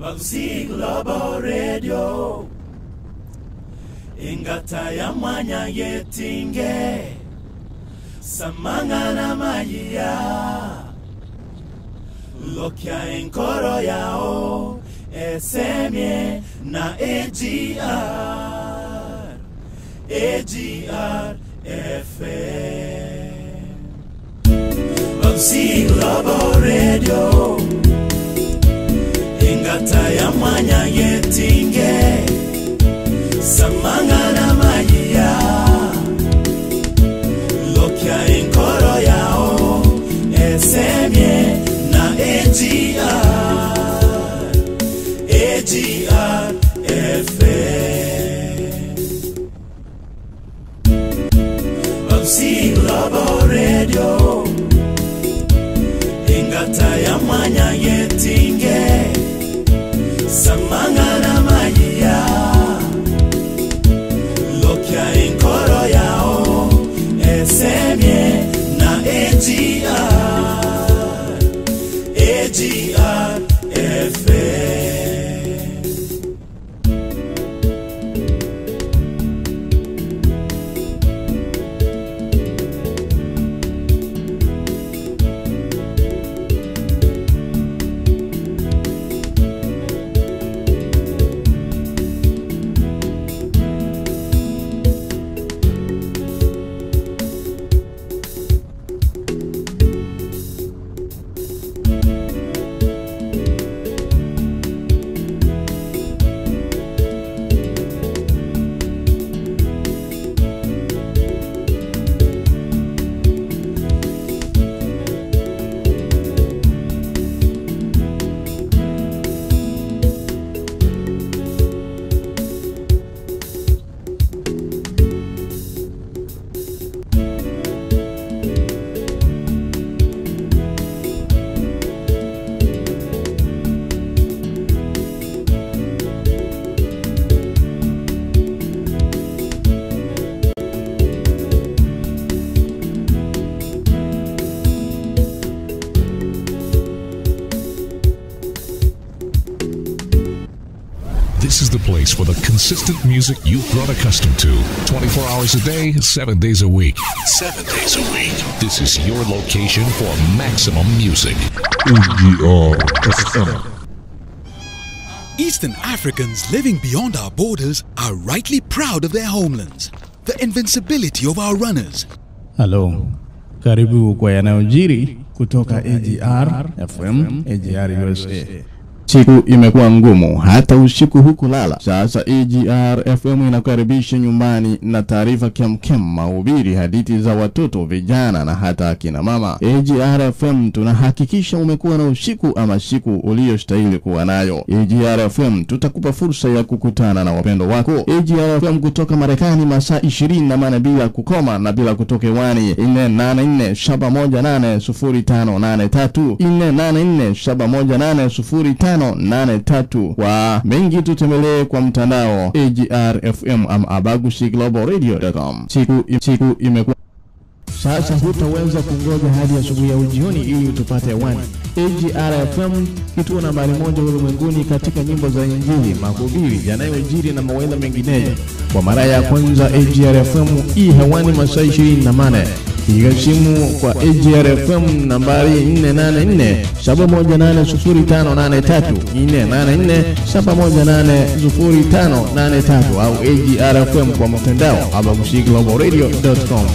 Bagusii Global Radio ingata ya mwanya yetinge samanga na magia lokia enkoro yao esemye na AGR AGR FM. Bagusii Global Radio ingata ya mwanya yetinge samanga na magia lokia enkoro yao esemye na AGR AGR FM. Bagusii Global Radio ingata ya mwanya yetinge samanga na magia. This is the place for the consistent music you've grown accustomed to. 24 hours a day, 7 days a week. 7 days a week. This is your location for maximum music. AGR FM. Eastern Africans living beyond our borders are rightly proud of their homelands, the invincibility of our runners. Halo, karibu kwa yanayojiri kutoka AGR FM, AGR USA. Siku imekuwa ngumu, hata usiku hukulala. Sasa AGR FM inakukaribisha nyumbani na taarifa kemkem, mahubiri, hadithi za watoto, vijana na hata akina mama. AGR FM tunahakikisha umekuwa na usiku ama siku uliyostahili kuwa nayo. AGR FM tutakupa fursa ya kukutana na wapendo wako. AGR FM kutoka Marekani, masaa 24 bila kukoma na bila kutoka hewani. 484 718 0583, 484 718 0583. Kwa mengi tutembelee kwa mtandao AGR FM ama abagusii-global-radio.com. Siku imekuwa sasa, hutaweza kungoja hadi asubuhi au jioni ili utupate hewani. AGR FM, kituo nambari 1 ulimwenguni katika nyimbo za Injili, mahubiri yanayojiri na mawaidha mengineyo. Kwa mara ya kwanza AGR FM i hewani masaa 24. Piga simu kwa AGR FM nambari 484 718 0583, 484 718 0583 au AGR FM kwa mtandao abagusii-global-radio.com.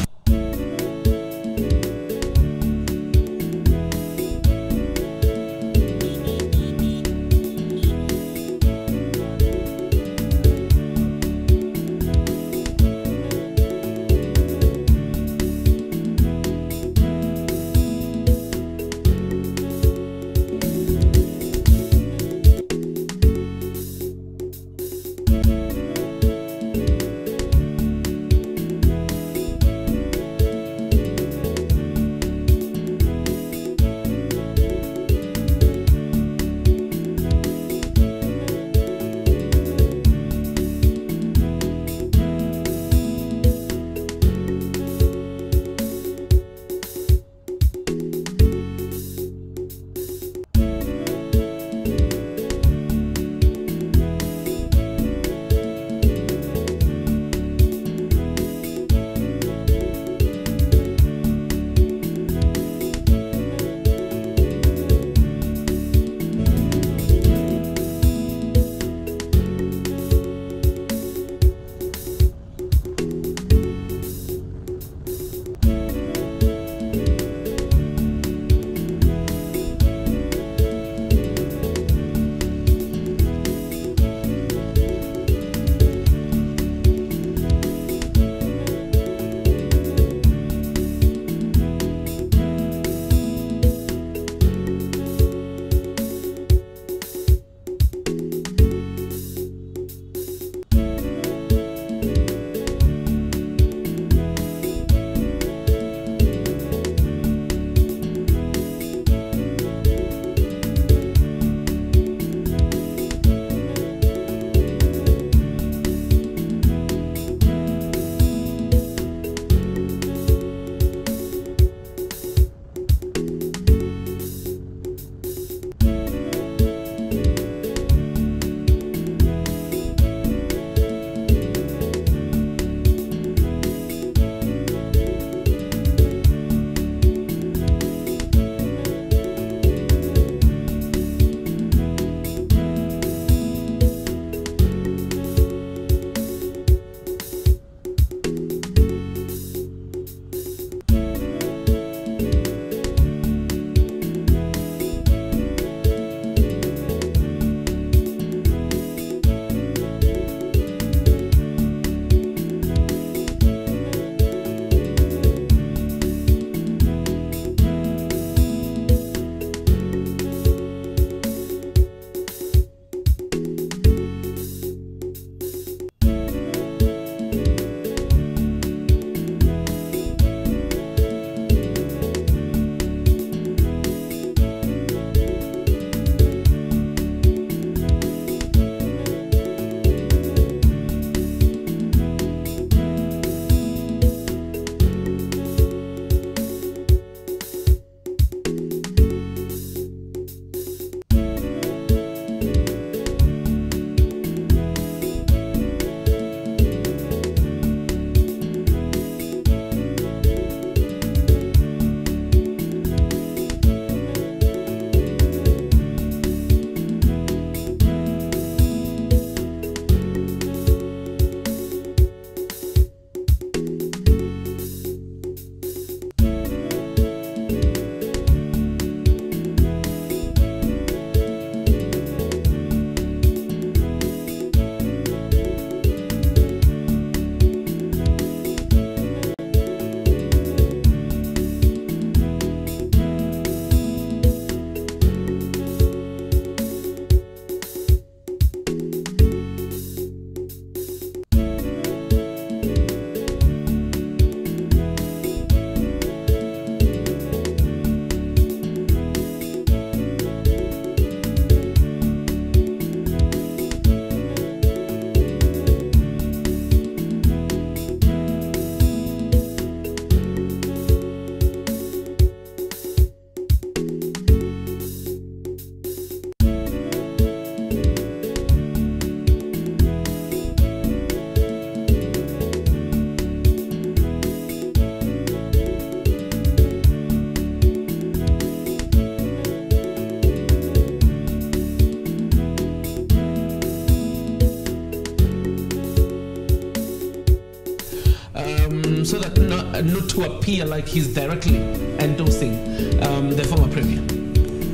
so that not to appear like he's directly endorsing the former premier?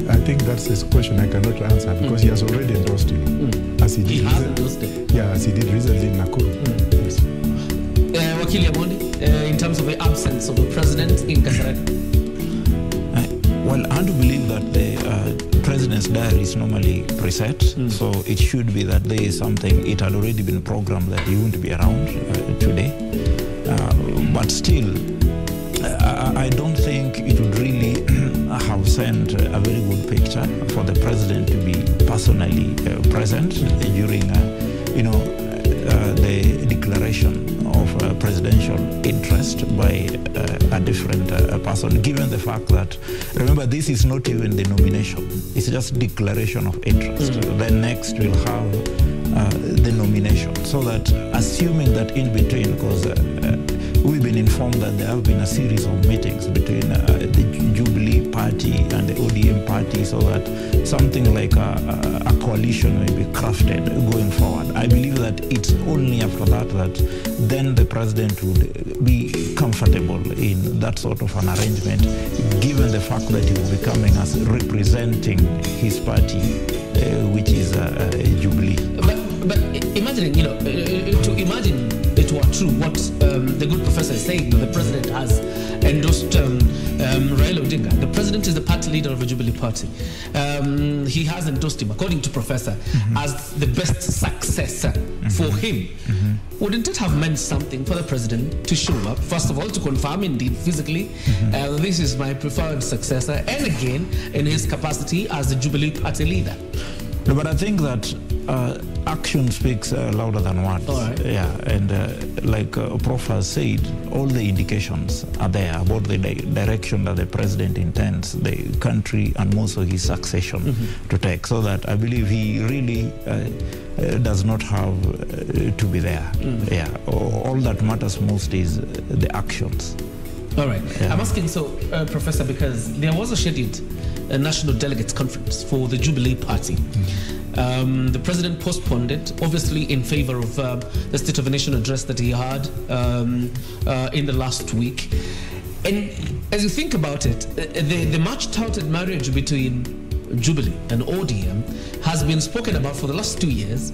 I think that's a question I cannot answer because he has already endorsed him. As he did. He has endorsed him. Yeah, as he did recently in Nakuru. Yes. Wakili Amondi, in terms of the absence of the president in Kasarani? Well, I do believe that the president's diary is normally preset, so it should be that there is something, it had already been programmed that he wouldn't be around today. But still, I don't think it would really have sent a very good picture for the president to be personally present during, the declaration of presidential interest by a different person, given the fact that, remember, this is not even the nomination, it's just declaration of interest. Then next we'll have the nomination, so that assuming that in between, because we've been informed that there have been a series of meetings between the Jubilee Party and the ODM Party, so that something like a coalition may be crafted going forward. I believe that it's only after that that then the president would be comfortable in that sort of an arrangement, given the fact that he will be coming as representing his party, which is Jubilee. But imagining, you know, to imagine it were true what the good professor is saying, that the president has endorsed Raila Odinga. The president is the party leader of the Jubilee Party. He has endorsed him, according to professor, as the best successor for him. Wouldn't it have meant something for the president to show up, first of all, to confirm indeed physically, this is my preferred successor, and again, in his capacity as the Jubilee Party leader? No, but I think that action speaks louder than words. All right. Yeah, and like Prof has said, all the indications are there about the direction that the president intends the country and also his succession to take, so that I believe he really does not have to be there. Yeah, all that matters most is the actions. All right. Yeah. I'm asking so, Professor, because there was a scheduled National Delegates Conference for the Jubilee Party. The president postponed it, obviously in favor of the State of the Nation address that he had in the last week. And as you think about it, the much touted marriage between Jubilee and ODM has been spoken about for the last 2 years,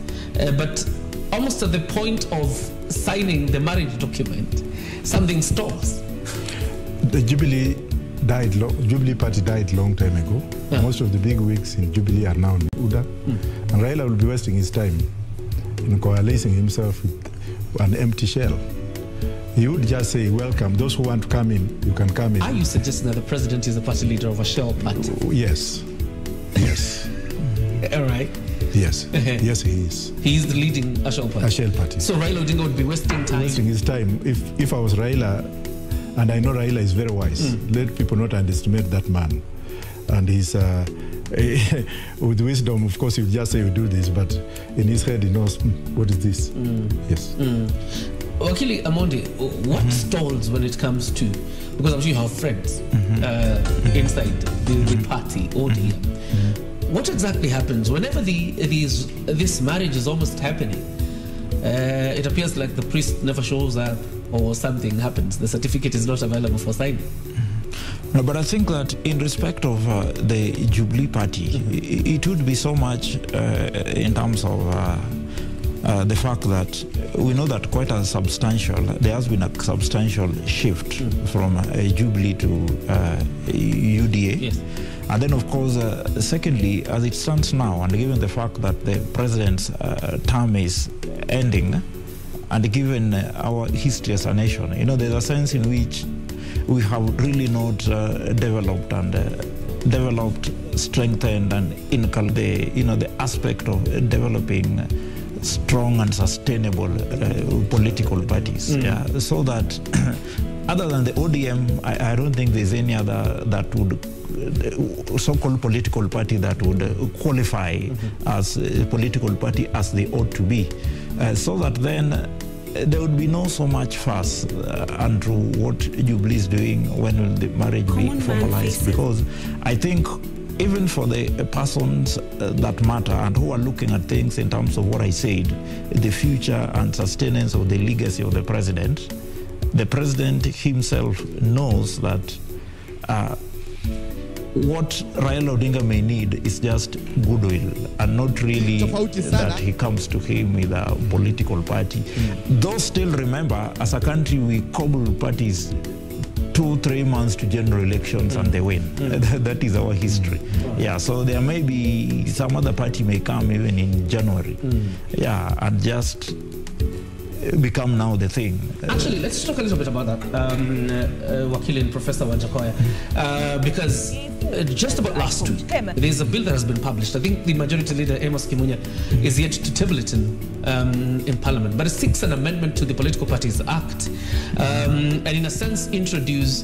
but almost at the point of signing the marriage document, something stalls. The Jubilee died. Jubilee Party died long time ago. Yeah. Most of the big wigs in Jubilee are now in UDA, and Raila will be wasting his time in coalescing himself with an empty shell. He would just say, "Welcome. Those who want to come in, you can come in." Are you suggesting that the president is the party leader of a shell party? Yes. Yes. All right. Yes. Yes, he is. He is the leading a shell party. A shell party. So Raila Odinga would be wasting time. Wasting his time. If I was Raila, and I know Raila is very wise. Let people not underestimate that man. And he's, with wisdom, of course, he would just say, you do this, but in his head, he knows, what is this? Yes. Wakili Amondi, what stalls when it comes to, because I'm sure you have friends inside the party, ODM. What exactly happens whenever this marriage is almost happening? It appears like the priest never shows up, or something happens. The certificate is not available for signing. No, but I think that in respect of the Jubilee Party, it would be so much in terms of the fact that we know that quite a substantial, there has been a substantial shift from Jubilee to UDA. Yes. And then, of course, secondly, as it stands now, and given the fact that the president's term is ending, and given our history as a nation, you know, there's a sense in which we have really not developed and strengthened and inculcated, you know, the aspect of developing strong and sustainable political parties. Yeah, so that other than the ODM, I don't think there's any other that would so-called political party that would qualify as a political party as they ought to be, so that then there would be no so much fuss Andrew, what Jubilee is doing, when will the marriage be formalized? Because I think even for the persons that matter and who are looking at things in terms of what I said, the future and sustenance of the legacy of the president, The president himself knows that what Raila Odinga may need is just goodwill and not really that he comes to him with a political party. Though still remember, as a country, we cobble parties 2-3 months to general elections and they win. That is our history. Yeah, so there may be some other party may come even in January. Yeah, and just become now the thing. Actually, let's talk a little bit about that, Wakili and Professor Wajackoyah, because just about last week, there's a bill that has been published. I think the majority leader, Amos Kimunya, is yet to table it in Parliament. But it seeks an amendment to the Political Parties Act, and in a sense introduce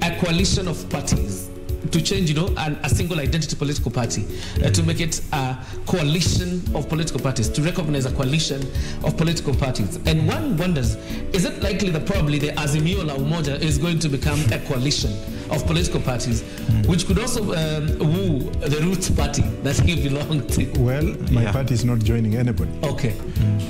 a coalition of parties to change, you know, a single identity political party, to make it a coalition of political parties, to recognize a coalition of political parties. And one wonders, is it likely that probably the Azimio La Umoja is going to become a coalition of political parties, which could also woo the Roots party that he belonged to? Well, my party is not joining anybody. Okay.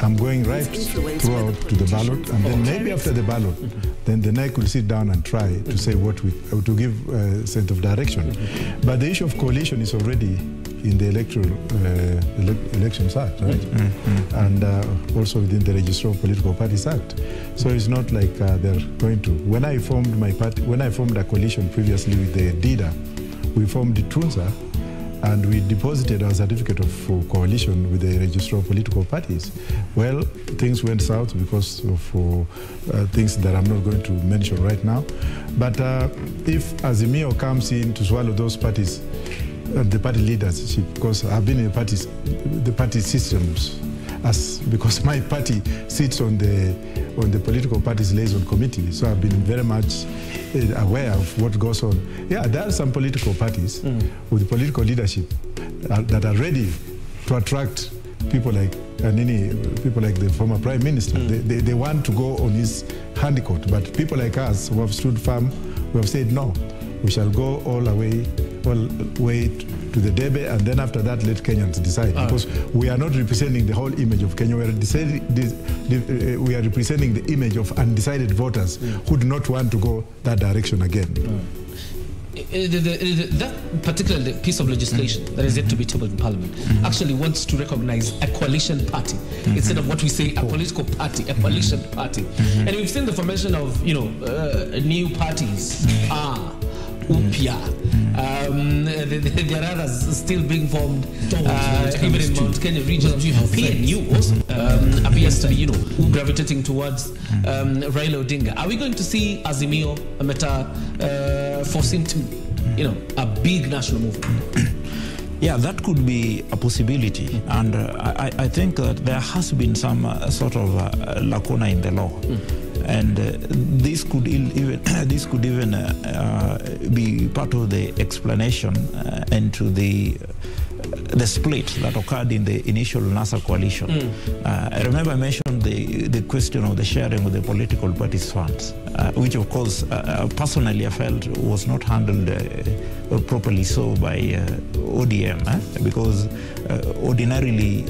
I'm going right throughout to the ballot, and then maybe after the ballot, then the NEC will sit down and try to say what we, to give a sense of direction. But the issue of coalition is already in the electoral Elections Act, right? And also within the Registrar of Political Parties Act. So it's not like they're going to. When I formed my party, when I formed a coalition previously with the DIDA, we formed the TUNZA, and we deposited our certificate of coalition with the Registrar of Political Parties. Well, things went south because of things that I'm not going to mention right now. But if Azimio comes in to swallow those parties, the party leadership, because I've been in the party systems, as because my party sits on the political parties liaison committee, so I've been very much aware of what goes on. Yeah, there are some political parties with political leadership that are ready to attract people like people like the former prime minister. They want to go on his handicap, but people like us who have stood firm, who have said no, we shall go all the way to the debe, and then after that let Kenyans decide. Because we are not representing the whole image of Kenya. We are representing the image of undecided voters who do not want to go that direction again. That particular piece of legislation that is yet to be tabled in Parliament actually wants to recognize a coalition party instead of what we say a political party, a coalition party. And we've seen the formation of, you know, new parties. UPIA. There are others still being formed, even in Mount Kenya region. PNU also appears to be, you know, gravitating towards Raila Odinga. Are we going to see Azimio Meta force into, you know, a big national movement? Yeah, that could be a possibility. And I think that there has been some sort of lacuna in the law. And this could even be part of the explanation into the split that occurred in the initial NASA coalition. I remember I mentioned the question of the sharing of the political parties' funds, which of course personally I felt was not handled properly so by ODM, because ordinarily,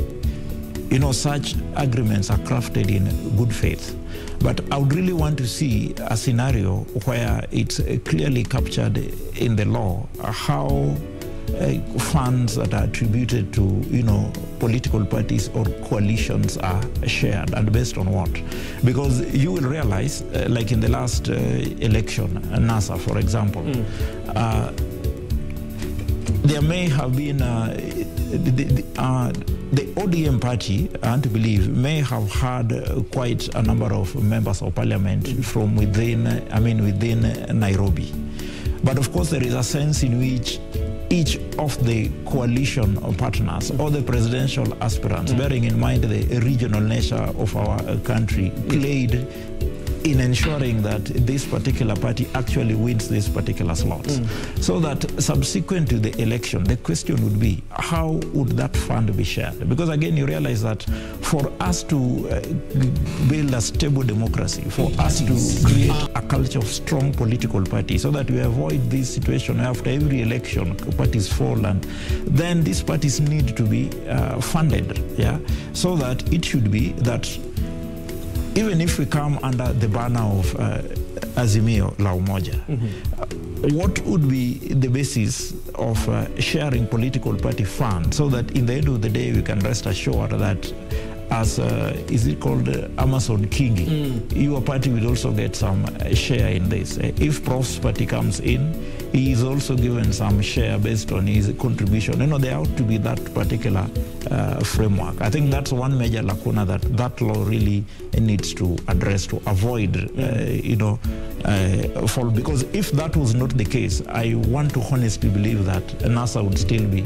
you know, such agreements are crafted in good faith. But I would really want to see a scenario where it's clearly captured in the law how funds that are attributed to, you know, political parties or coalitions are shared, and based on what. Because you will realize, like in the last election, NASA, for example, there may have been the ODM party, I want to believe, may have had quite a number of members of parliament from within, within Nairobi. But of course, there is a sense in which each of the coalition of partners or the presidential aspirants, bearing in mind the regional nature of our country, played in ensuring that this particular party actually wins these particular slots. So that subsequent to the election, the question would be, how would that fund be shared? Because again, you realize that for us to build a stable democracy, for us to create a culture of strong political parties, so that we avoid this situation where after every election, parties fall, and then these parties need to be funded, yeah? So that it should be that Even if we come under the banner of Azimio La Umoja, what would be the basis of sharing political party funds so that in the end of the day we can rest assured that, as is it called Amason Kingi, your party will also get some share in this. If Prof's party comes in, he is also given some share based on his contribution. You know, there ought to be that particular framework. I think that's one major lacuna that law really needs to address to avoid, you know, fall. Because if that was not the case, I want to honestly believe that NASA would still be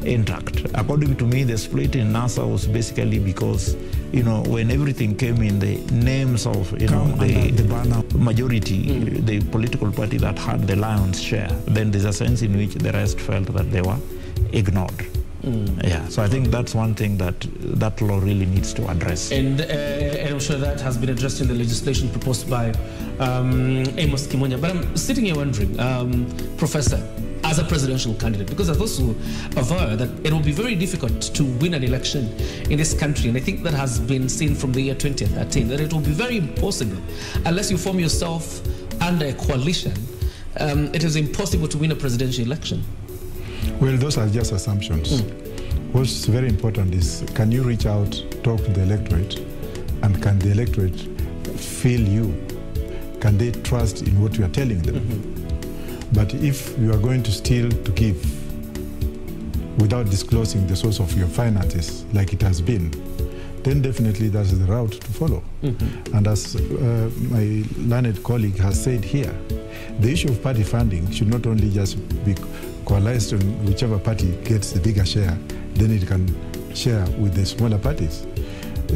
intact. According to me, the split in NASA was basically because, you know, when everything came in the names of, you know, the banner majority, the political party that had the lion's share, then there's a sense in which the rest felt that they were ignored. Yeah, so I think that's one thing that law really needs to address. And I'm sure that has been addressed in the legislation proposed by Amos Kimunya. But I'm sitting here wondering, Professor, as a presidential candidate, because I've also aver that it will be very difficult to win an election in this country, and I think that has been seen from the year 2013, that it will be very impossible unless you form yourself under a coalition. It is impossible to win a presidential election. Well, those are just assumptions. What's very important is, can you reach out, talk to the electorate, and can the electorate feel you? Can they trust in what you are telling them? But if you are going to steal to give without disclosing the source of your finances, like it has been, then definitely that's the route to follow. And as my learned colleague has said here, the issue of party funding should not only just be coalesced on whichever party gets the bigger share, then it can share with the smaller parties.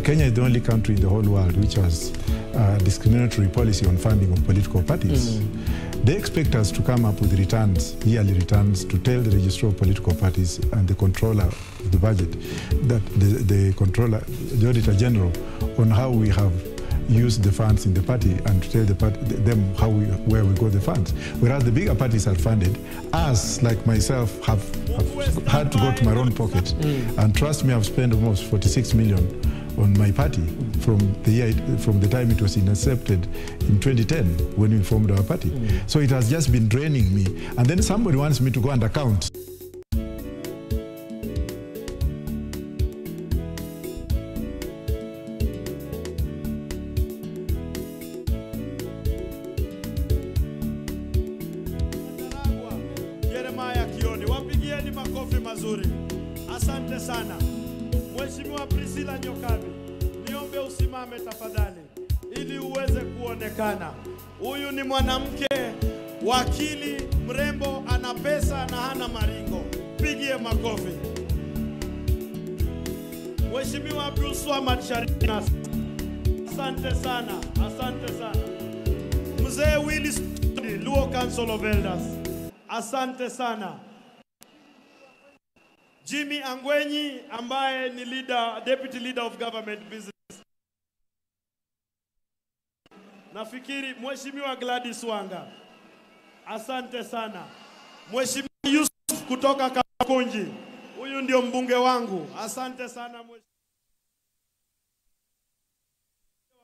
Kenya is the only country in the whole world which has a discriminatory policy on funding of political parties. They expect us to come up with returns, yearly returns, to tell the registrar of political parties and the controller of the budget, that the controller, the auditor general, on how we have used the funds in the party, and to tell the party, them how we, where we got the funds. Whereas the bigger parties are funded, us, like myself, have had to go to my own pocket. And trust me, I've spent almost 46 million on my party from the year, from the time it was incepted in 2010 when we formed our party. So it has just been draining me. And then somebody wants me to go and account. Jeremiah Kioni, wapigieni makofi mazuri. Asante sana. Mheshimiwa Priscilla Nyokabi, niombe usimame tafadhali ili uweze kuonekana. Huyu ni mwanamke wakili mrembo, ana pesa na hana maringo. Pigie makofi. Mheshimiwa Abdul Swamad Sharina, asante sana, asante sana. Mzee Willis, Luo Council of Elders, asante sana. Jimmy Angwenyi ambaye ni leader, deputy leader of government business. Nafikiri Mheshimiwa Gladys Wanga, asante sana. Mheshimiwa Yusuf kutoka Kakunji, huyu ndio mbunge wangu, asante sana. Mheshimiwa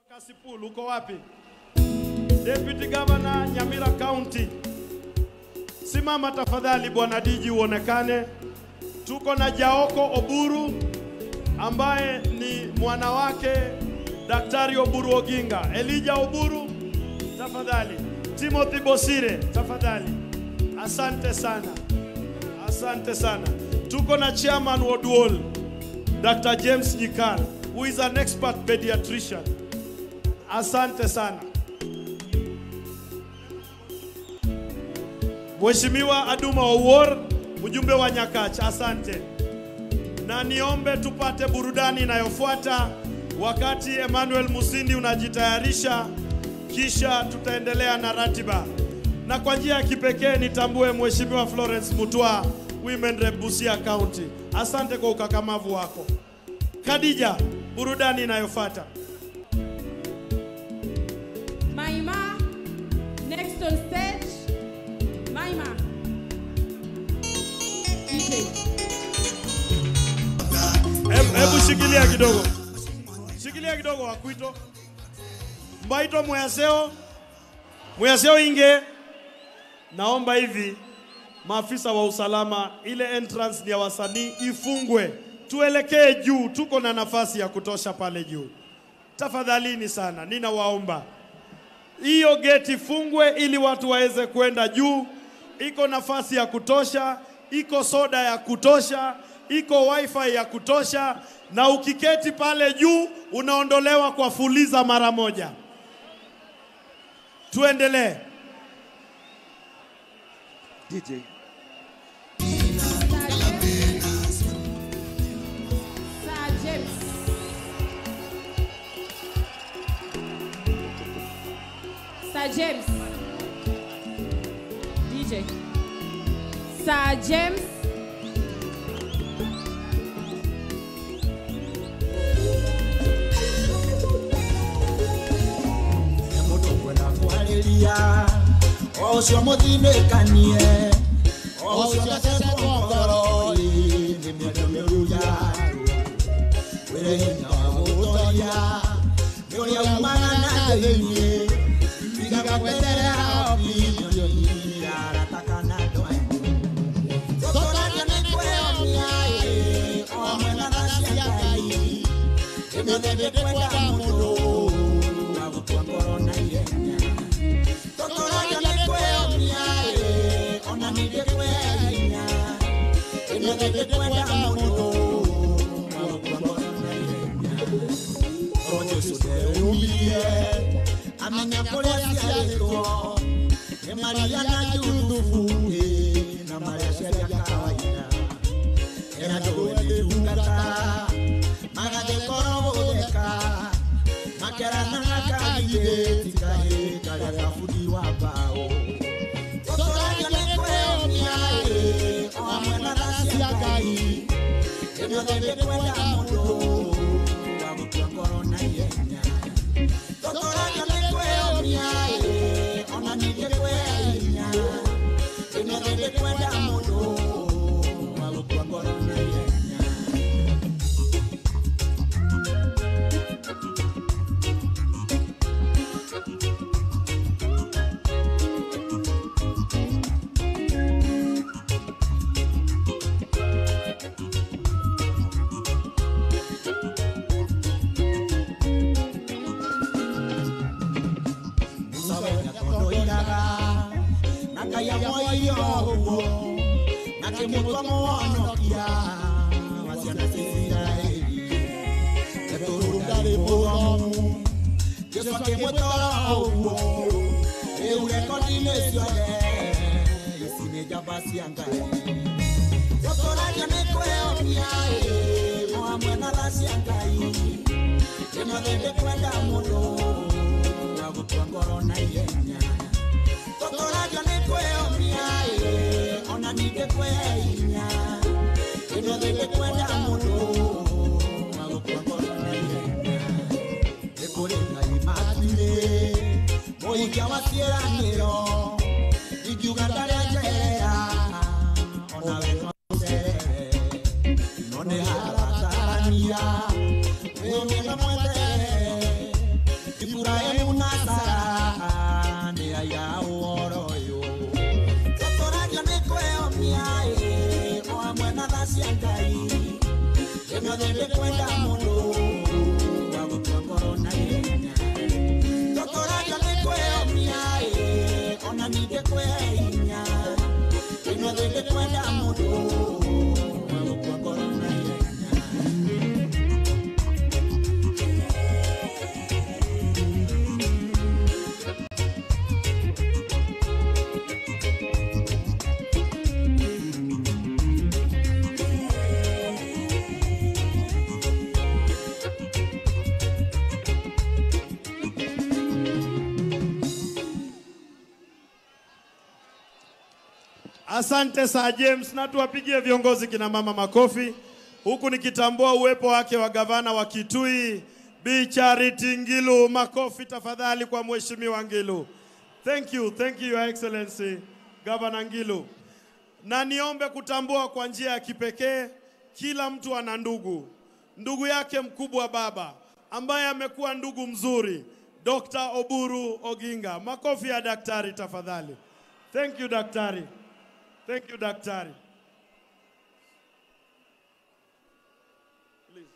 Kasipul, uko wapi? Deputy Governor Nyamira County, simama tafadhali bwana Diji uonekane. Tuko na Jaoko Oburu ambaye ni mwanawake Daktari Oburu Oginga. Elijah Oburu, tafadhali. Timothy Bosire, tafadhali. Asante sana. Asante sana. Tuko na Chairman Oduol, Dr. James Nyikal, who is an expert pediatrician. Asante sana. Mheshimiwa Aduma Owuor, mjumbe wa Nyakach, asante. Na niombe tupate burudani inayofuata wakati Emmanuel Musindi unajitayarisha, kisha tutaendelea na ratiba. Na kwa njia ya kipekee nitambue Mheshimiwa Florence Mutua, Women Rep Busia County. Asante kwa ukakamavu wako. Khadija, burudani inayofuata. Maima, next on stage. Maima. Hebu shikilia kidogo. Shikilia kidogo Wakuito. Mbaito Muyaseo, Muyaseo inge. Naomba hivi maafisa wa usalama, ile entrance ni ya wasanii ifungwe. Tuelekee juu, tuko na nafasi ya kutosha pale juu. Tafadhalini sana, ninawaomba. Hiyo geti ifungwe ili watu waweze kwenda juu. Iko nafasi ya kutosha, iko soda ya kutosha, iko wifi ya kutosha, na ukiketi pale juu unaondolewa kwa fuliza mara moja. Tuendelee. DJ. Sir James. Sir James. DJ. Sir James. Ocio muthinĩkanie, ocio acetwo ngoro nĩ mĩario mĩũru yarwo. Wĩre hinya wa gũtoria, nĩ ũrĩa umaga na thĩinĩ, tiga gweterera opinion ya arata kana andũ anyu. Tũtũragia nĩ kwĩyomia ĩ, o hamwe na tha cia Ngai. Ĩmĩthĩ ndĩkwenda mũndũ wa gũkua ngoro na ihenya. Tũtũragia nĩ kwĩyomia ĩ, ona ningĩ kwĩhinya. Ĩmĩthĩ ndĩkwenda mũndũ wa gũkua ngoro na ihenya. Korwo Jesũ ndeyũmirie, amenya kũrĩa aciarĩtwo, nĩ Maria na Juthubu ĩ, na marĩa aciari a kawaida. Ena ndũĩ nĩ ndungata, magathiĩ korwo gũtheka, makerana na kagithĩ ti kahĩĩ karĩa gabundi wa mbaũ. Tũtũragia nĩ kwĩyomia ĩ, o hamwe na tha cia Ngai. Ĩmĩothe ndĩkwenda mũndũ wa gũkua ngoro na ihenya. Tũtũragia nĩ kwĩyomia ĩ, ona ningĩ kwĩhinya. Ĩmĩothe ndĩkwenda mũndũ wa gũkua ngoro na ihenya. Musa we nĩatondoiraga, na Ngai amwoire o ũguo, na akĩmũtua mũhonokia wa ciana cia Isiraeli. Petero ndarĩ mũthomu, Jesũ akĩmũtora o ũguo, rĩu rekondi-inĩ ciothe, ici nĩ njamba cia Ngai. Tũtũragia nĩ kwĩyomia ĩ, o hamwe na tha cia Ngai. Ĩmĩothe ndĩkwenda mũndũ wa gũkua ngoro na ihenya. Tũtũragia nĩ kwĩyomia ĩ, ona ningĩ kwĩhinya. Ĩmĩothe ndĩkwenda mũndũ wa gũkua ngoro na ihenya. Nĩ kũrĩ Ngai matu-inĩ, mũhikia wa ciĩranĩro, ingiuga ndarĩa njerera, onawe no ũcerere. No nĩ harabatarania, wĩyũmie na mweterere, Iburahĩmu na Sara nĩ aira a ũhoro ũyũ. Tũtũragia nĩ kwĩyomia ĩ, o hamwe na tha cia Ngai. Ĩmĩothe ndĩkwenda mũndũ wa gũkua ngoro na ihenya. Tũtũragia nĩ kwĩyomia ĩ, ona ningĩ kwĩhinya. Ĩmĩothe ndĩkwenda mũndũ wa gũkua ngoro na ihenya. Asante Sir James, na tuwapigie viongozi kina mama makofi, huku nikitambua uwepo wake wa gavana wa Kitui Bi Charity Ngilu. Makofi tafadhali kwa Mheshimiwa Ngilu. Thank you Your Excellency Governor Ngilu. Na niombe kutambua kwa njia ya kipekee, kila mtu ana ndugu. Ndugu yake mkubwa baba, ambaye amekuwa ndugu mzuri, Dr. Oburu Oginga. Makofi ya daktari tafadhali. Thank you, daktari. Thank you, daktari. Please.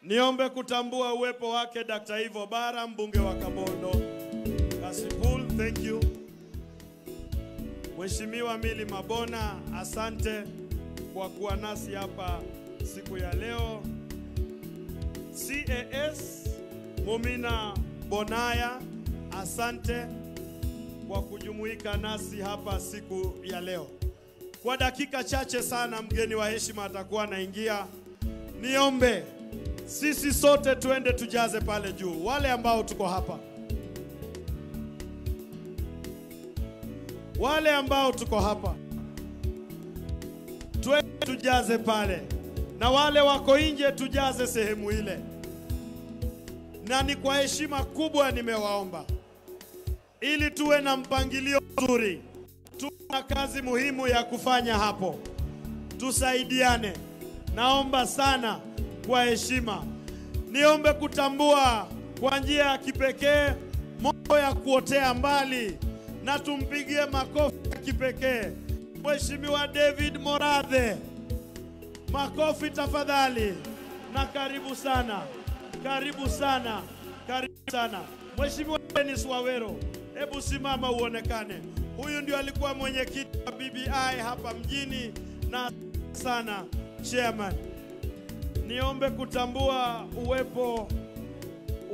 Niombe kutambua uwepo wake Dr. Ivo Bara, mbunge wa Kabondo Kasipul, thank you. Mheshimiwa Mili Mabona, asante kwa kuwa nasi hapa siku ya leo. CAS Mumina Bonaya, asante kwa kujumuika nasi hapa siku ya leo. Kwa dakika chache sana mgeni wa heshima atakuwa anaingia. Niombe sisi sote tuende tujaze pale juu, wale ambao tuko hapa. Wale ambao tuko hapa, tuende tujaze pale, na wale wako nje tujaze sehemu ile. Na ni kwa heshima kubwa nimewaomba, ili tuwe na mpangilio mzuri. Tuna kazi muhimu ya kufanya hapo, tusaidiane. Naomba sana kwa heshima. Niombe kutambua kwa njia ya kipekee mambo ya kuotea mbali, na tumpigie makofi ya kipekee Mheshimiwa David Morathe. Makofi tafadhali, na karibu sana, karibu sana, karibu sana. Mheshimiwa Dennis Wawero, hebu simama uonekane. Huyu ndio alikuwa mwenyekiti wa BBI hapa mjini, na sana chairman. Niombe kutambua uwepo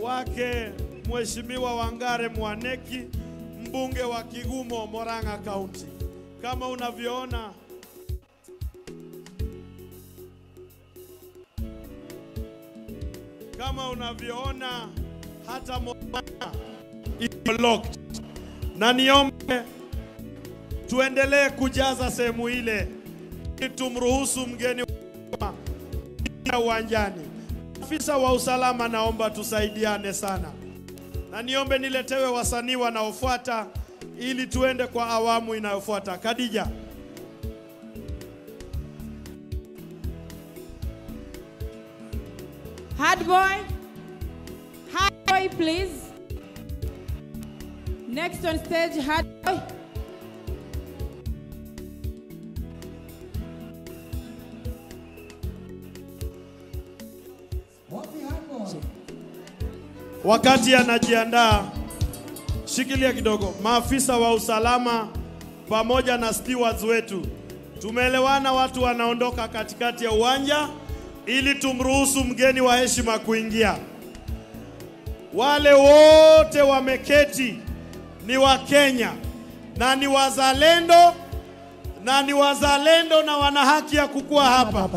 wake Mheshimiwa Wangare Mwaneki, mbunge wa Kigumo, Murang'a County. Kama unavyoona, hata Murang'a iko locked. Na niombe tuendelee kujaza sehemu ile ili tumruhusu mgeni uwanjani. Afisa wa usalama, naomba tusaidiane sana. Na niombe niletewe wasanii wanaofuata ili tuende kwa awamu inayofuata. Khadija. Hard boy. Hard boy, please. Next on stage, hard boy. Wakati anajiandaa, shikilia kidogo. Maafisa wa usalama pamoja na stewards wetu, tumeelewana watu wanaondoka katikati ya uwanja ili tumruhusu mgeni wa heshima kuingia. Wale wote wameketi ni wa Kenya na ni wazalendo, na ni wazalendo na wana haki ya kukua hapa.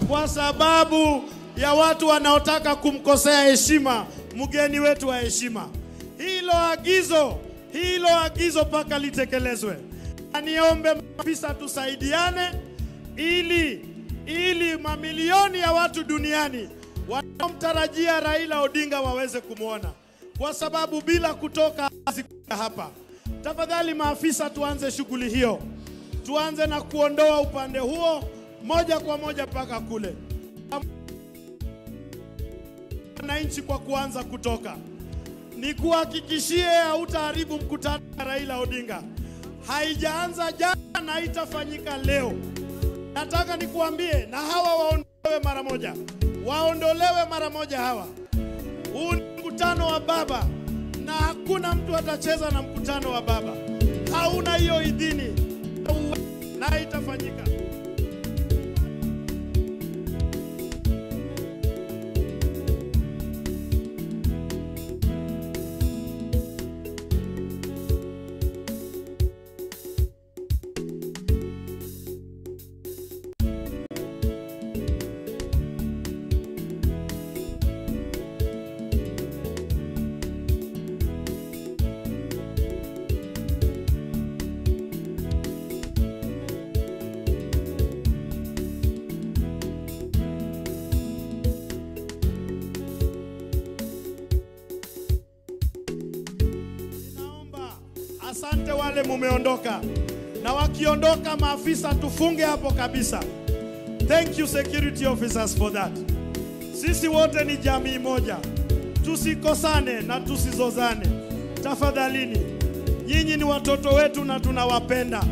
Kwa sababu ya watu wanaotaka kumkosea heshima mgeni wetu wa heshima. Hilo agizo paka litekelezwe. Niombe maafisa tusaidiane ili mamilioni ya watu duniani wanaomtarajia Raila Odinga waweze kumuona, kwa sababu bila kutoka hapa. Tafadhali maafisa tuanze shughuli hiyo. Tuanze na kuondoa upande huo moja kwa moja paka kule. Wananchi kwa kuanza kutoka. Nikuhakikishie hautaharibu mkutano wa Raila Odinga. Haijaanza jana na itafanyika leo. Nataka nikuambie, na hawa waondolewe mara moja. Waondolewe mara moja hawa. Huu ni mkutano wa baba, na hakuna mtu atacheza na mkutano wa baba. Hauna hiyo idhini na itafanyika. Asante wale mumeondoka. Na wakiondoka maafisa tufunge hapo kabisa. Thank you security officers for that. Sisi wote ni jamii moja. Tusikosane na tusizozane. Tafadhalini. Nyinyi ni watoto wetu na tunawapenda.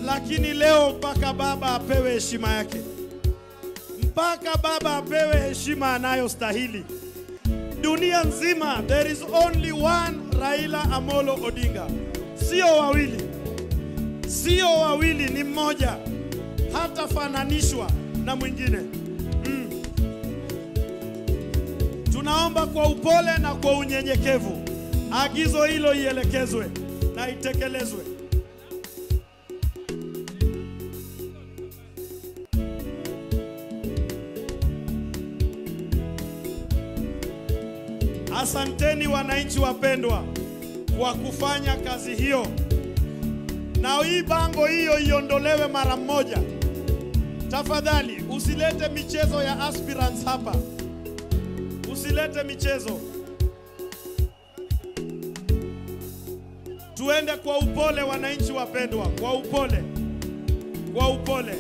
Lakini leo mpaka baba apewe heshima yake. Mpaka baba apewe heshima anayostahili. Dunia nzima there is only one Raila Amolo Odinga. Sio wawili. Sio wawili, ni mmoja. Hatafananishwa na mwingine. Tunaomba kwa upole na kwa unyenyekevu agizo hilo ielekezwe na itekelezwe. Asanteni wananchi wapendwa kwa kufanya kazi hiyo. Na hii bango hiyo iondolewe mara moja. Tafadhali usilete michezo ya aspirants hapa. Usilete michezo. Tuende kwa upole wananchi wapendwa, kwa upole. Kwa upole.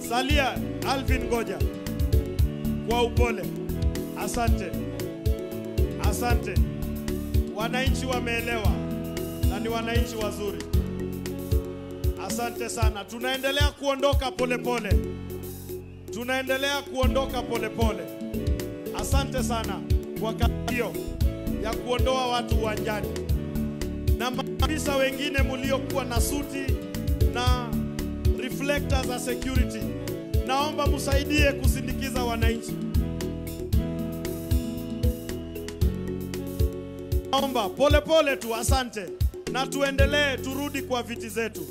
Salia Alvin Goja. Kwa upole. Asante. Asante. Wananchi wameelewa na ni wananchi wazuri. Asante sana. Tunaendelea kuondoka pole pole. Tunaendelea kuondoka pole pole. Asante sana kwa kazi hiyo ya kuondoa watu uwanjani. Na maafisa wengine mliokuwa na suti na reflectors za security, naomba msaidie kusindikiza wananchi. Naomba pole pole tu, asante. Na tuendelee, turudi kwa viti zetu.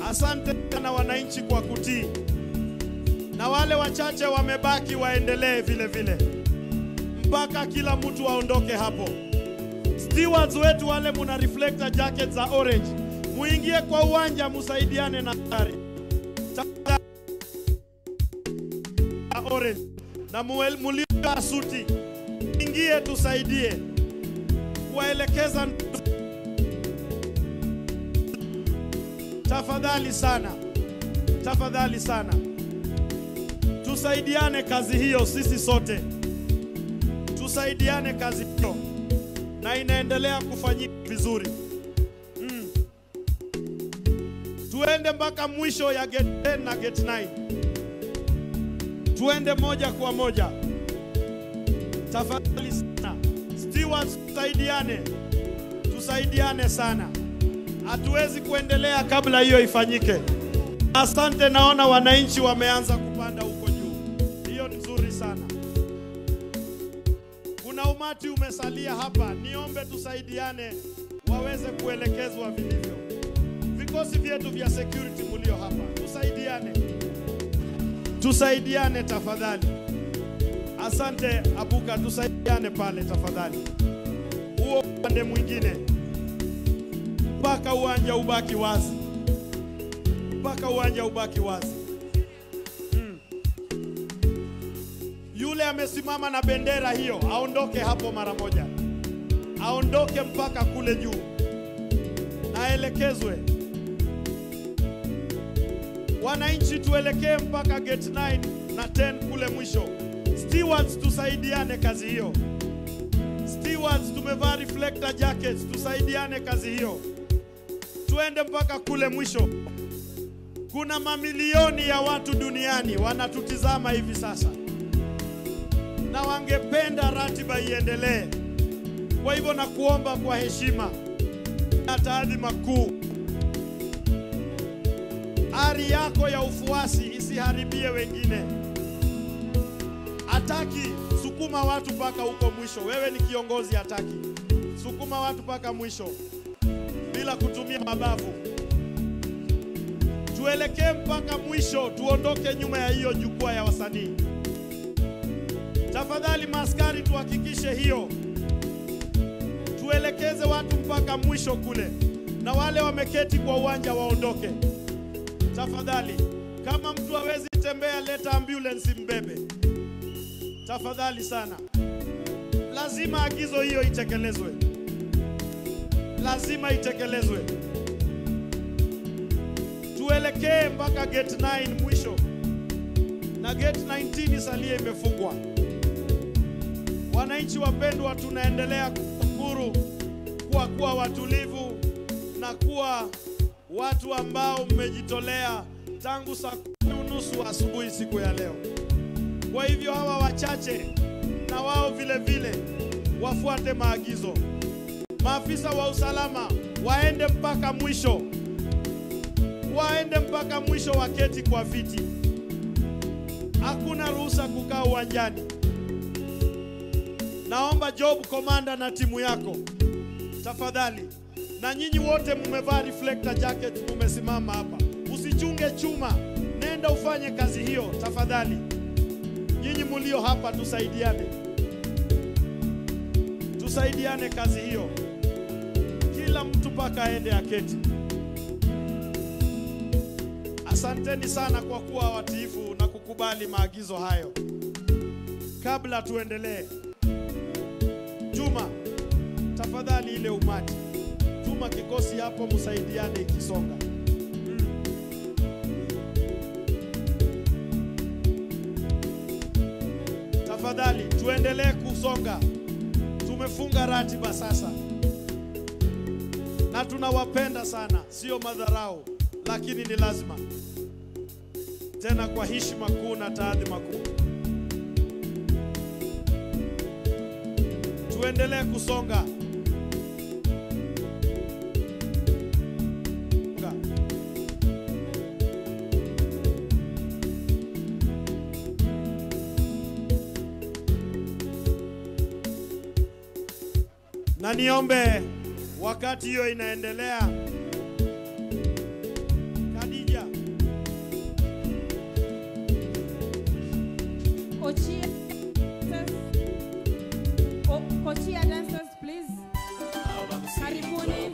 Asante na wananchi kwa kutii. Na wale wachache wamebaki waendelee vile vile mpaka kila mtu aondoke hapo. Stewards wetu wale muna reflector jacket za orange, muingie kwa uwanja musaidiane na gari orange na mulio suti, ingie tusaidie kuwaelekeza. Tafadhali sana, tafadhali sana, tusaidiane kazi hiyo sisi sote. Tusaidiane kazi hiyo, na inaendelea kufanyika vizuri. Tuende mpaka mwisho ya gate 10 na gate 9. Tuende moja kwa moja. Tafadhali sana stewards, tusaidiane. Tusaidiane sana. Hatuwezi kuendelea kabla hiyo ifanyike. Asante, naona wananchi wameanza kupanda huko juu. Hiyo ni nzuri sana. Kuna umati umesalia hapa. Niombe tusaidiane waweze kuelekezwa vilivyo. Vikosi vyetu vya security mulio hapa, tusaidiane. Tusaidiane tafadhali. Asante Abuka, tusaidiane pale tafadhali. Huo upande mwingine mpaka uwanja ubaki wazi. Mpaka uwanja ubaki wazi. Yule amesimama na bendera hiyo aondoke hapo mara moja. Aondoke mpaka kule juu. Naelekezwe. Wananchi tuelekee mpaka gate 9 na 10 kule mwisho. Stewards tusaidiane kazi hiyo. Stewards tumevaa reflector jackets, tusaidiane kazi hiyo. Tuende mpaka kule mwisho. Kuna mamilioni ya watu duniani wanatutizama hivi sasa, na wangependa ratiba iendelee. Kwa hivyo nakuomba kwa heshima na taadhima kuu, ari yako ya ufuasi isiharibie wengine. Hataki sukuma watu mpaka huko mwisho. Wewe ni kiongozi, hataki sukuma watu mpaka mwisho bila kutumia mabavu. Tuelekee mpaka mwisho, tuondoke nyuma ya hiyo jukwaa ya wasanii. Tafadhali maskari, tuhakikishe hiyo. Tuelekeze watu mpaka mwisho kule, na wale wameketi kwa uwanja waondoke. Tafadhali, kama mtu hawezi tembea, leta ambulance mbebe. Tafadhali sana. Lazima agizo hiyo itekelezwe. Lazima itekelezwe. Tuelekee mpaka gate 9 mwisho, na gate 19 isalie imefungwa. Wananchi wapendwa, tunaendelea kushukuru kwa kuwa watulivu na kuwa watu ambao mmejitolea tangu saa 10:30 asubuhi siku ya leo. Kwa hivyo hawa wachache na wao vile vile wafuate maagizo. Maafisa wa usalama waende mpaka mwisho. Waende mpaka mwisho, waketi kwa viti. Hakuna ruhusa kukaa uwanjani. Naomba Job Commander na timu yako tafadhali. Na nyinyi wote mmevaa reflector jacket, mmesimama hapa. Usichunge chuma, nenda ufanye kazi hiyo tafadhali. Nyinyi mulio hapa tusaidiane. Tusaidiane kazi hiyo. Kila mtu paka aende aketi. Asanteni sana kwa kuwa watiifu na kukubali maagizo hayo. Kabla tuendelee, Juma, tafadhali ile umati, tuma kikosi hapo msaidiane ikisonga. Tafadhali tuendelee kusonga. Tumefunga ratiba sasa. Na tunawapenda sana, sio madharau, lakini ni lazima. Tena kwa heshima kuu na taadhima kuu. Tuendelee kusonga. Na niombe wakati hiyo inaendelea, Khadija. Kochia dancers, please. Karibuni.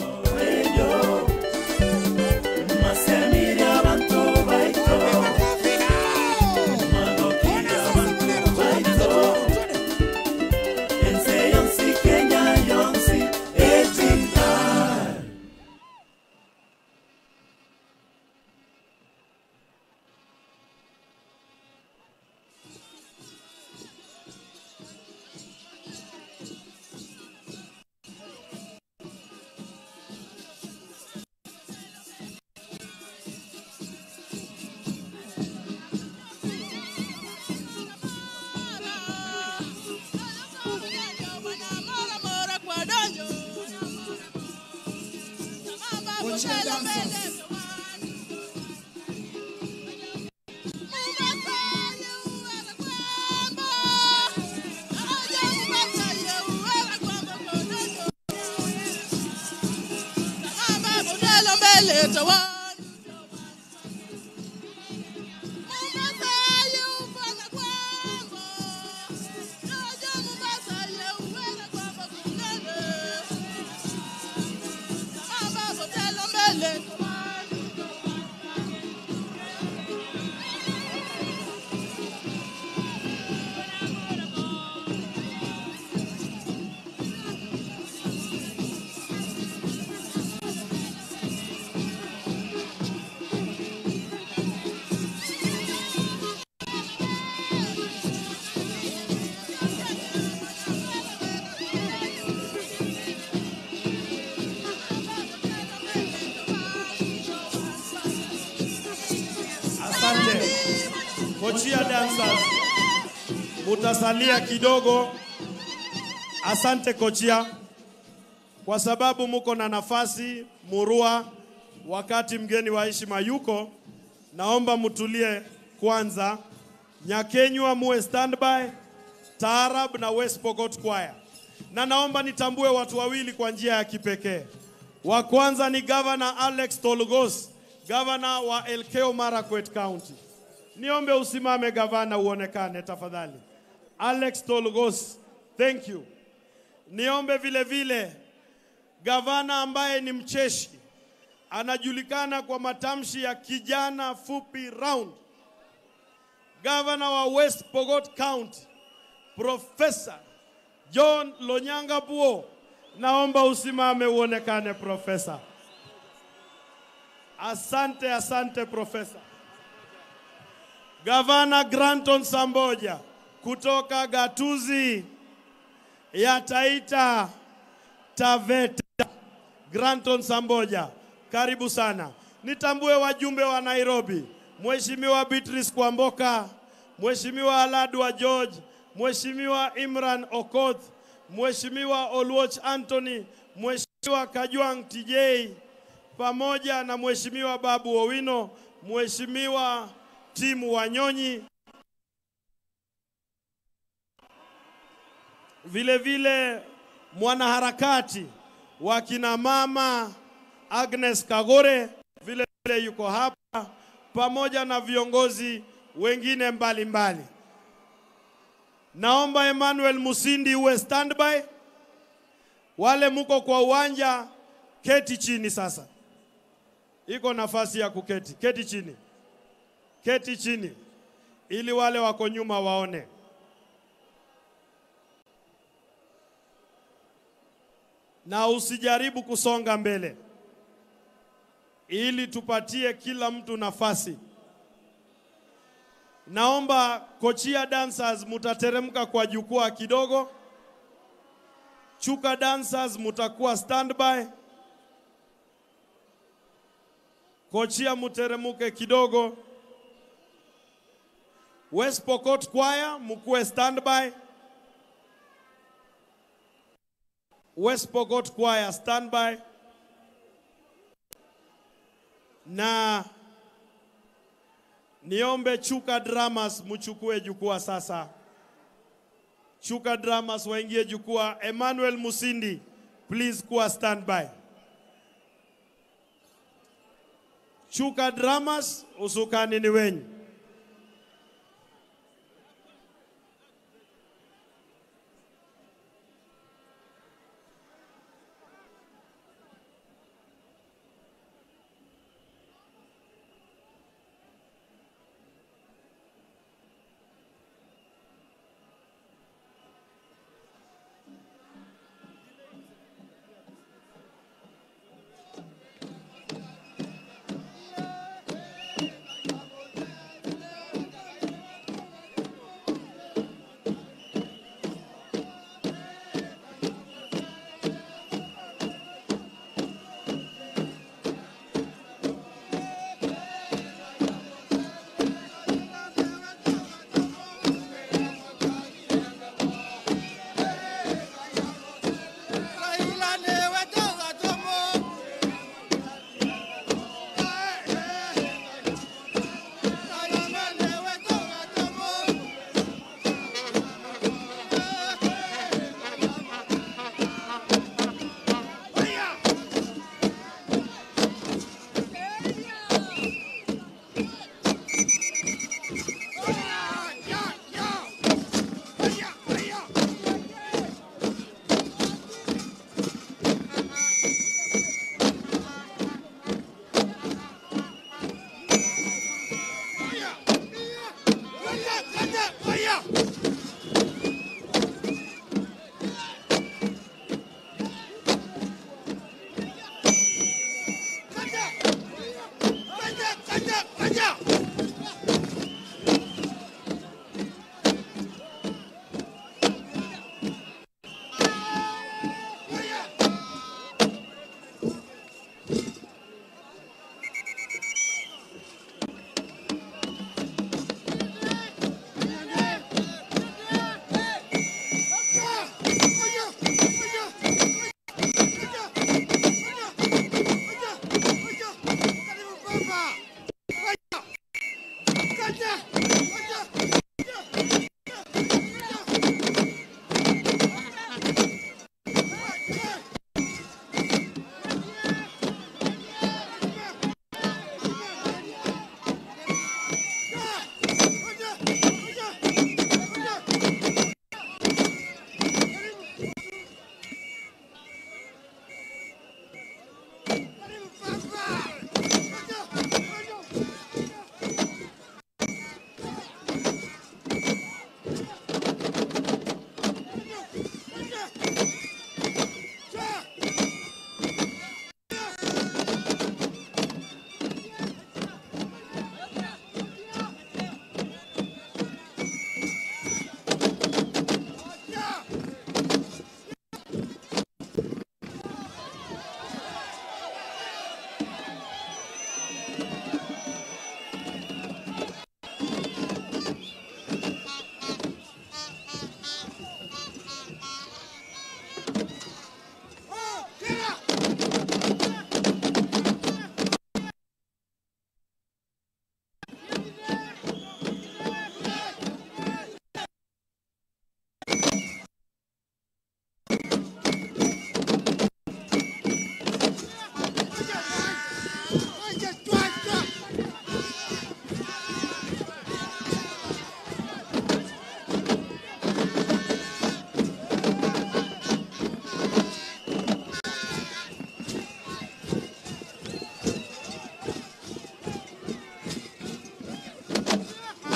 Kochia dancers, mutasalia kidogo. Asante Kochia, kwa sababu muko na nafasi murua wakati mgeni wa heshima yuko. Naomba mutulie kwanza. Nyakenywa muwe standby, Taarab na West Pokot Choir. Na naomba nitambue watu wawili kwa njia ya kipekee. Wa kwanza ni Governor Alex Tolgos, Governor wa Elgeyo Marakwet County. Niombe usimame gavana, uonekane tafadhali. Alex Tolgos, thank you. Niombe vile vile gavana ambaye ni mcheshi, anajulikana kwa matamshi ya kijana fupi round, Governor wa West Pokot County, Professor John Lonyangapuo, Naomba usimame uonekane Profesa. Asante, asante Profesa. Gavana Granton Samboja kutoka gatuzi ya Taita Taveta. Granton Samboja, karibu sana. Nitambue wajumbe wa Nairobi, Mheshimiwa Beatrice Kwamboka, Mheshimiwa Aladwa George, Mheshimiwa Imran Okoth, Mheshimiwa Oluoch Anthony, Mheshimiwa Kajwang TJ, pamoja na Mheshimiwa Babu Owino, Mheshimiwa Timu Wanyonyi, vile vile mwanaharakati wa kina mama Agnes Kagore vile vile yuko hapa, pamoja na viongozi wengine mbalimbali mbali. Naomba Emmanuel Musindi uwe standby. Wale muko kwa uwanja, keti chini sasa. Iko nafasi ya kuketi. Keti chini. Keti chini ili wale wako nyuma waone. Na usijaribu kusonga mbele, ili tupatie kila mtu nafasi. Naomba Kochia dancers mutateremka kwa jukwaa kidogo. Chuka dancers mutakuwa standby. Kochia muteremuke kidogo. West Pokot Choir mkuwe standby. West Pokot Choir standby. Na niombe Chuka Dramas mchukue jukwaa sasa. Chuka Dramas waingie jukwaa. Emmanuel Musindi, please kuwa standby. Chuka Dramas, usukani ni wenyu.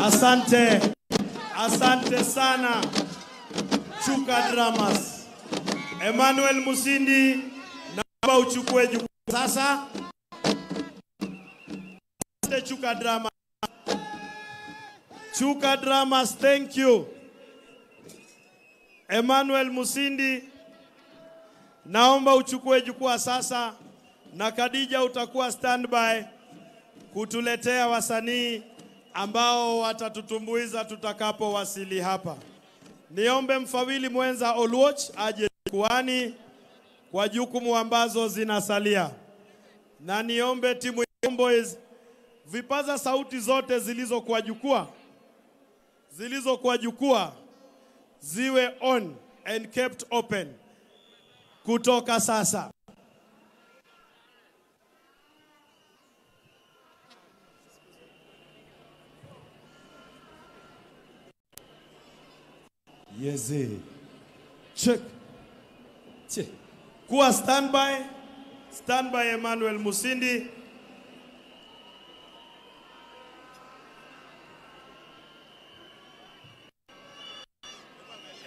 Asante, asante sana Chuka Dramas. Emmanuel Musindi, naomba uchukue jukwaa sasa. Asante Chuka Dramas. Chuka Dramas, thank you. Emmanuel Musindi, naomba uchukue jukwaa sasa, na Khadija utakuwa standby kutuletea wasanii ambao watatutumbuiza tutakapowasili hapa. Niombe mfawili mwenza Oluoch aje jukwani kwa jukumu ambazo zinasalia. Na niombe timu ya Homeboys, vipaza sauti zote zilizokuwa jukwaa ziwe on and kept open kutoka sasa. Yeze. Check. Check. Kuwa standby. Standby Emmanuel Musindi.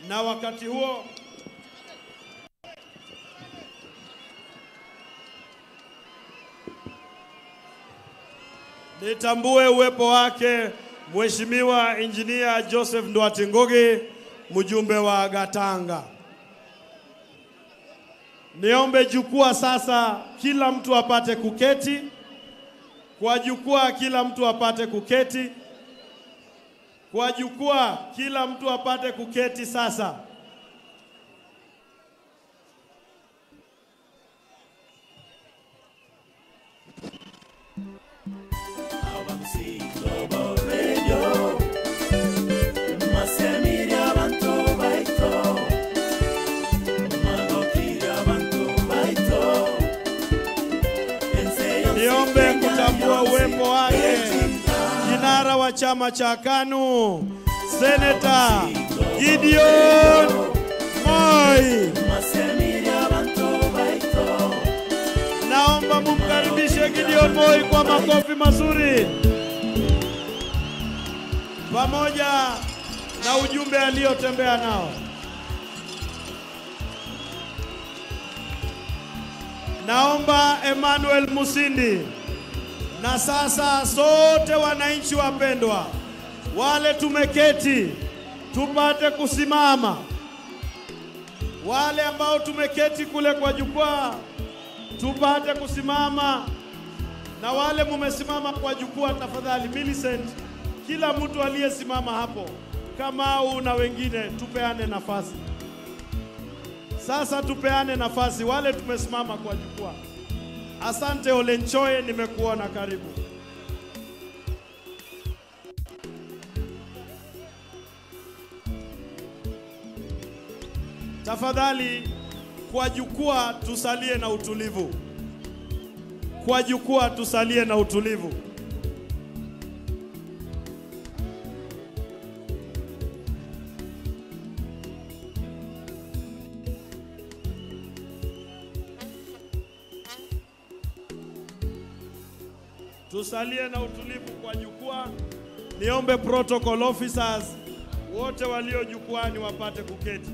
Na wakati huo nitambue uwepo wake Mheshimiwa Engineer Joseph Nduati Ngugi, mjumbe wa Gatanga. Niombe jukwaa sasa kila mtu apate kuketi. Kwa jukwaa kila mtu apate kuketi. Kwa jukwaa kila mtu apate kuketi sasa. Niombe kutambua uwepo wake kinara wa chama cha KANU, Senator Gideon Moi. Naomba mumkaribishe Gideon Moi kwa makofi mazuri, pamoja na ujumbe aliyotembea nao. Naomba Emmanuel Musindi. Na sasa sote wananchi wapendwa, wale tumeketi tupate kusimama. Wale ambao tumeketi kule kwa jukwaa tupate kusimama, na wale mumesimama kwa jukwaa tafadhali Millicent, kila mtu aliyesimama hapo, Kamau na wengine, tupeane nafasi. Sasa tupeane nafasi wale tumesimama kwa jukwaa. Asante Olenchoe, nimekuona, karibu. Tafadhali kwa jukwaa tusalie na utulivu. Kwa jukwaa tusalie na utulivu. Tusalie na utulivu kwa jukwaa. Niombe protocol officers wote walio jukwaani wapate kuketi.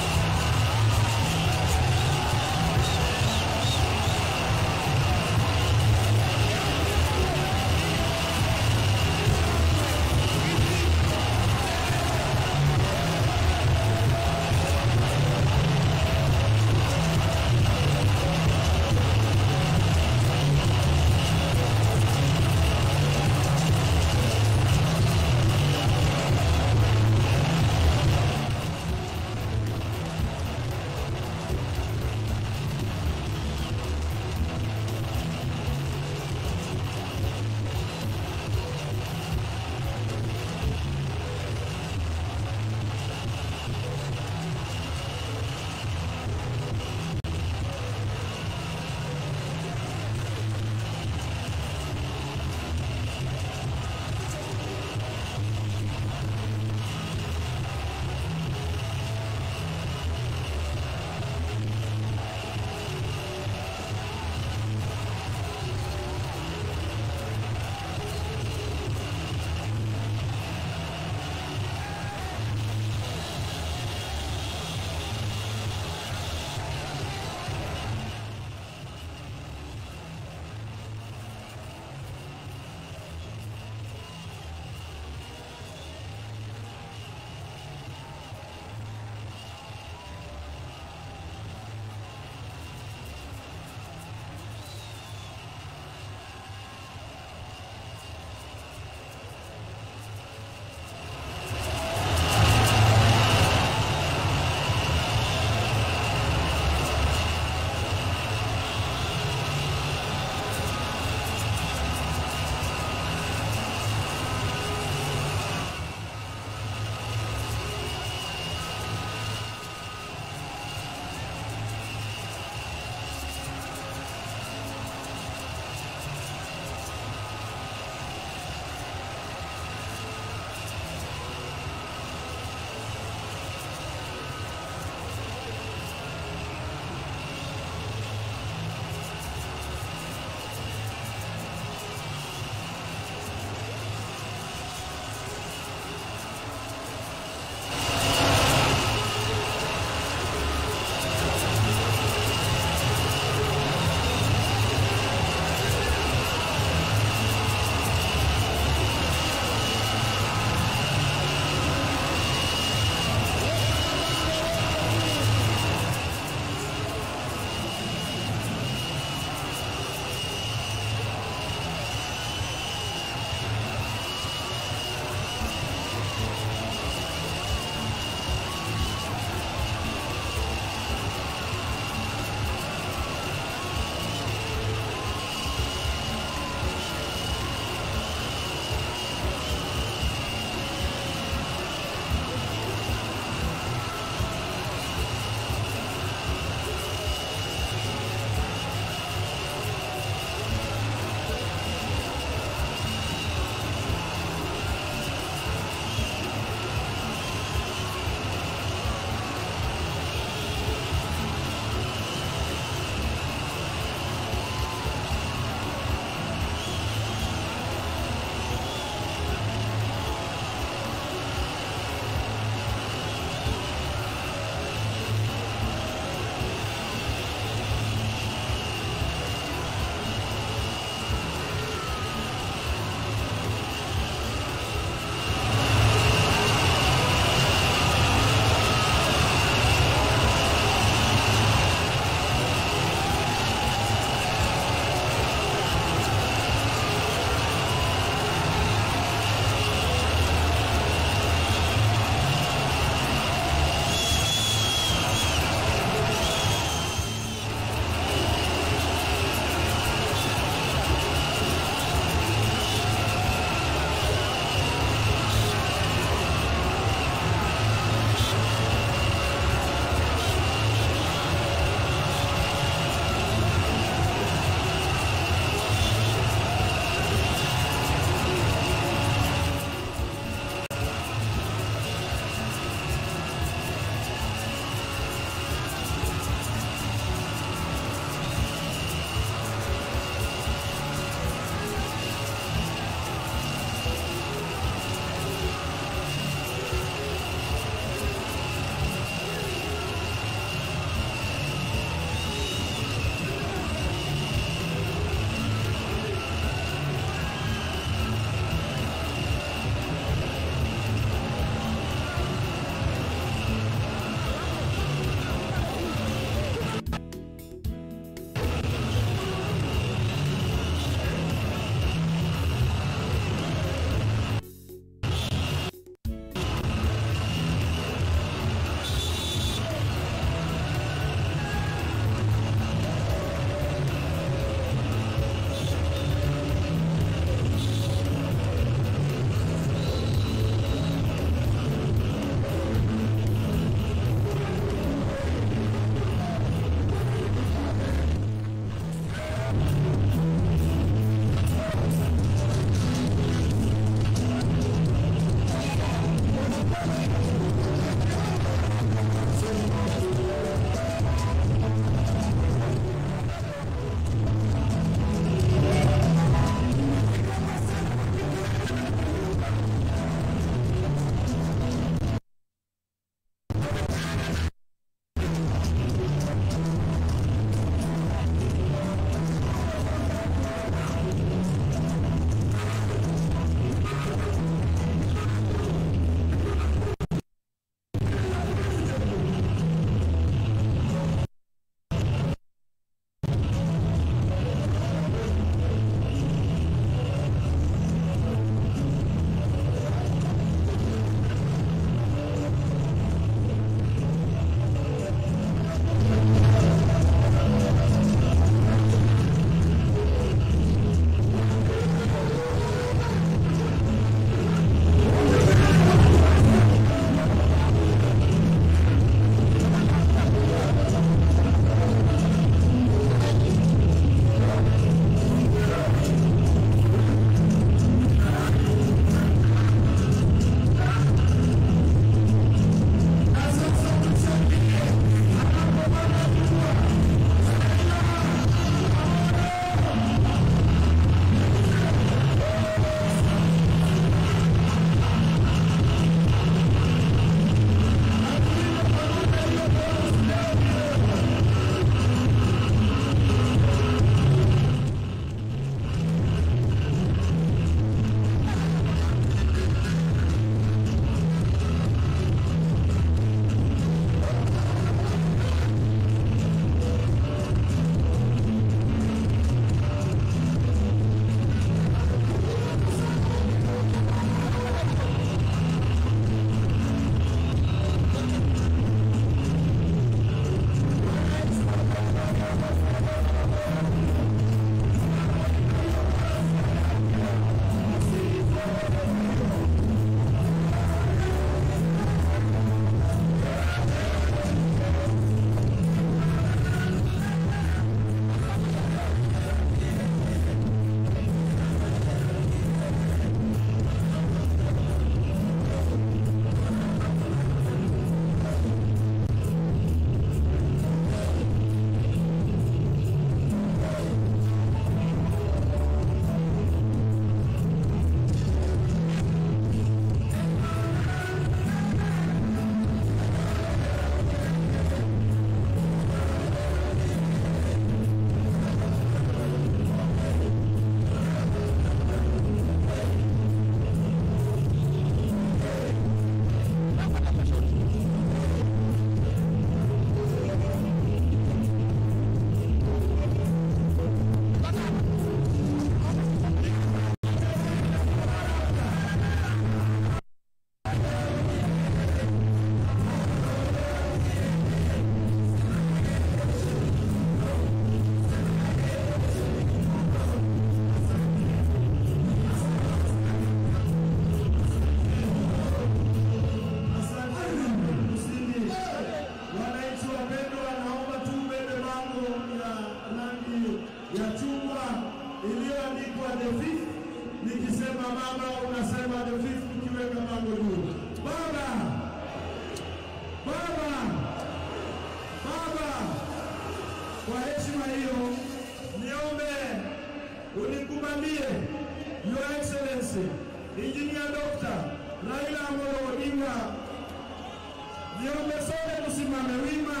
Tusimame wima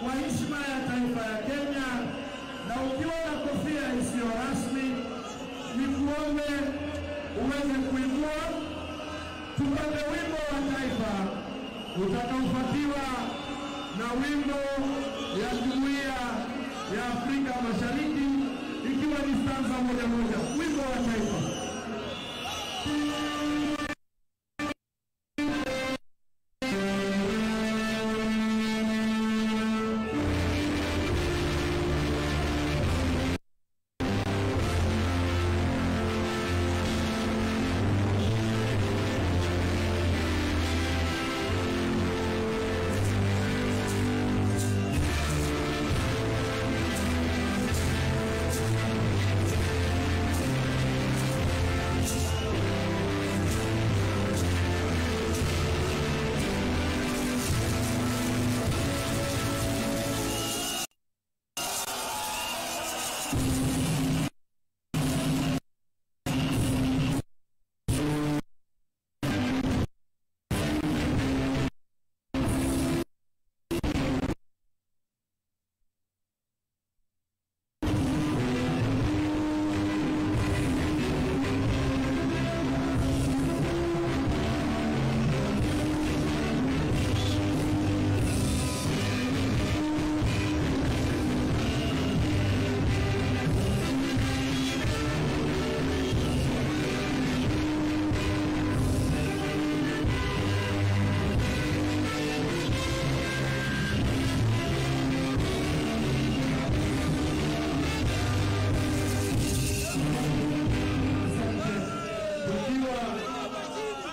kwa heshima ya taifa ya Kenya, na ukiwa na kofia isiyo rasmi nikuombe uweze kuinua, tupate wimbo wa taifa utakaofuatiwa na wimbo ya Jumuiya ya Afrika Mashariki, ikiwa ni stanza moja moja. Wimbo wa taifa.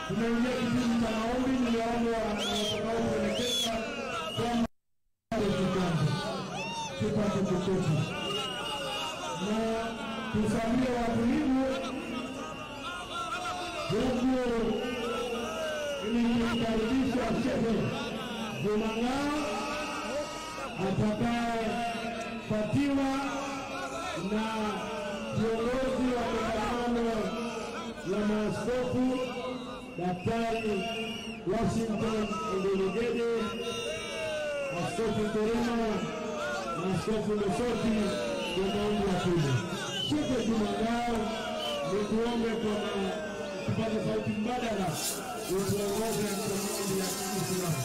Tunaingia kipindi cha maombi. Niliomba watakaoelekeza kwamba tupate kuketi na tusalie watulivu, huku nikimkaribisha Shehe Jumang'ao atakayepatiwa na kiongozi wa kongamano la maaskofu Daktari Washington Ndulugede, Askofu Koroma na Askofu Lesoti kwa maombi ya kule. Shehe Jumang'ao, nikuombe kwa kipaza sauti mbadala utuongoze kwa maombi ya Kiislamu.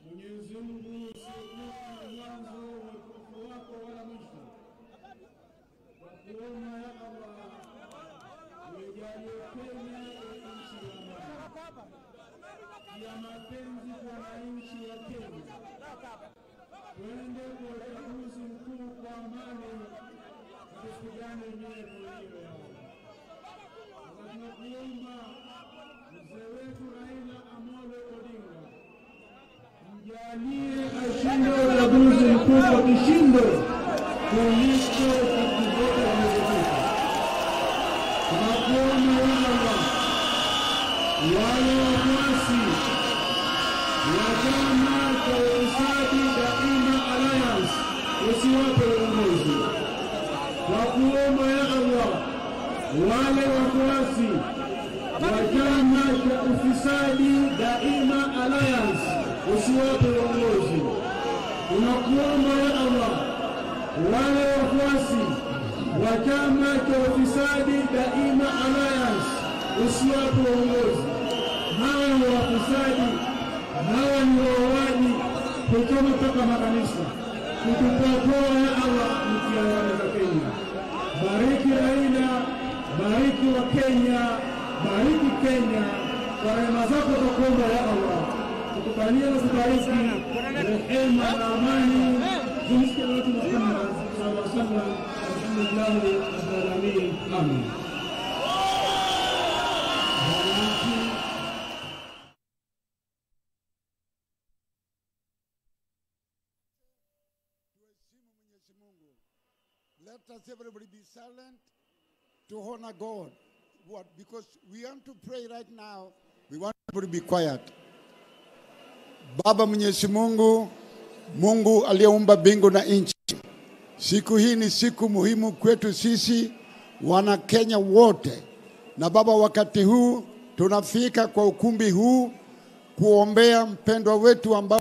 Mwenyezi Mungu usiyekuwa mwanzo wa utukufu wako wala mwisho, kwa kuona ya Allah uijalie Kenya nchi ya amani ya mapenzi kwa wananchi wa Kenya, twende kwa uchaguzi mkuu kwa amani na tusipigane wenyewe kwa wenyewe. Sasa tunakuomba mzee wetu Raila Amolo Odinga, mjalie ashinde uchaguzi mkuu kwa kishindo kuliko siku zote zilizopita. Tunakuomba ya Allah, wale wafuasi wa chama cha Ufisadi Daima Alliance usiwape uongozi. Kwa kuomba ya Allah, wale wafuasi wa chama cha Ufisadi Daima Alliance usiwape uongozi. Tunakuomba ya Allah, wale wafuasi wa chama cha Ufisadi Daima Alliance usiwape uongozi. Hawa ni wafisadi, hawa ni wauaji, kuchoma mpaka makanisa, kutupokoa ya Allah mkiangani za Kenya. Bariki Raila, bariki wa Kenya, bariki Kenya kwa rehema zako tunakuomba ya Allah, tukubalie na kubariki rehema na amani zimsikie watu Muhammad sallallahu alaihi wasallam. Alhamdulillahi rabbil alamin. Amin. Mwenyezi Mungu. Let us everybody be silent to honor God. What? Because we want to pray right now. We want everybody to be quiet. Baba Mwenyezi Mungu, Mungu aliyeumba mbingu na nchi. Siku hii ni siku muhimu kwetu sisi wana Kenya wote. Na Baba, wakati huu tunafika kwa ukumbi huu kuombea mpendwa wetu ambao